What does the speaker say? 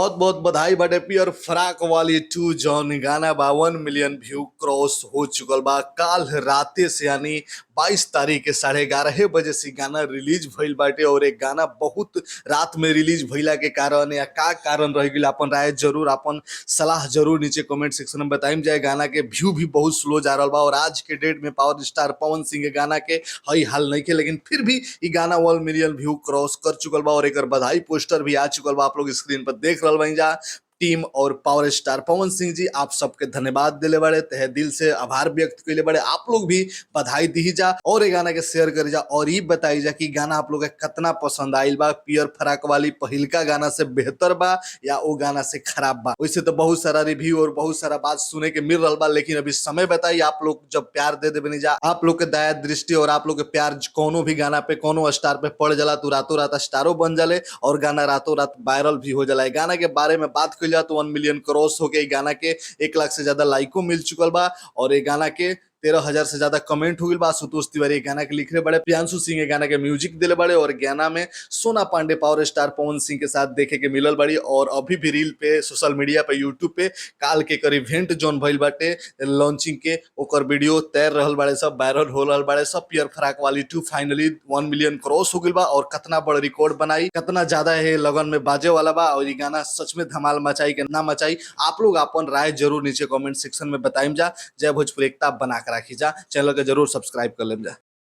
बहुत बहुत बधाई बाटे। पियर फराक वाली 2 जौन गाना बा 1 मिलियन व्यू क्रॉस हो चुकल बा काल राते से, यानी 22 तारीख के 11:30 बजे से गाना रिलीज भइल बाटे। और एक गाना बहुत रात में रिलीज भइला के कारण या का कारण रह गइल, अपन राय जरूर, अपन सलाह जरूर नीचे कमेंट सेक्शन में बताइम जाए। गाना के व्यू भी बहुत स्लो जा रहा बा और आज के डेट में पावर स्टार पवन सिंह के गाना के हई हाल नहीं के, लेकिन फिर भी ई गाना 1 मिलियन व्यू क्रॉस कर चुकल बा और एकर बधाई पोस्टर भी आ चुकल बा। आप लोग स्क्रीन पर देख रहल बानी जा। टीम और पावर स्टार पवन सिंह जी आप सबके धन्यवाद दिले बड़े, तहे दिल से आभार व्यक्त कैले बड़े। आप लोग भी बधाई दी जा और ये गाना के शेयर करी जा और ये बताई जा कि गाना आप लोग के कितना पसंद आइल बा। पियर फराक वाली पहिलका गाना से बेहतर बा या वो गाना से खराब बा? वैसे तो बहुत सारा रिव्यू और बहुत सारा बात सुने के मिल रहा बा, लेकिन अभी समय बताई। आप लोग जब प्यार दे देबनी जा, आप लोग के दया दृष्टि और आप लोग के प्यार कोनो भी गाना पे, कोनो स्टार पे पड़ जाला तो रातों रात स्टारो बन जाले और गाना रातों रात वायरल भी हो जाला। गाना के बारे में बात कइल जा तो 1 मिलियन क्रॉस हो के गाना के 1 लाख से ज्यादा लाइको मिल चुकल बा और ये गाना के 13,000 से ज्यादा कमेंट हो गइल बा। आशुतोष तिवारी गाना के लिखले बड़े, प्रियांशु सिंह के गाना के म्यूजिक दिले बड़े और गाना में सोना पांडे पावर स्टार पवन सिंह के साथ देखे के मिलल बड़ी। और अभी भी रील पे, सोशल मीडिया पे, यूट्यूब पे काल के कर इवेंट जोन भइल बाटे लॉन्चिंग के, ओकर वीडियो तैर रहल बाड़े, सब वायरल हो रहल बाड़े सब। पियर फराक वाली 2 फाइनली 1 मिलियन क्रॉस हो गइल बा और कतना बड़ रिकॉर्ड बनाई, कतना ज्यादा है लगन में बाजे वाला बा और ये गाना सच में धमाल मचाई के ना मचाई, आप लोग अपन राय जरूर नीचे कमेंट सेक्शन में बताइम जा। जय भोजपुरी, एकता बना के रखी जा, चैनल के जरूर सब्सक्राइब कर लेम जा।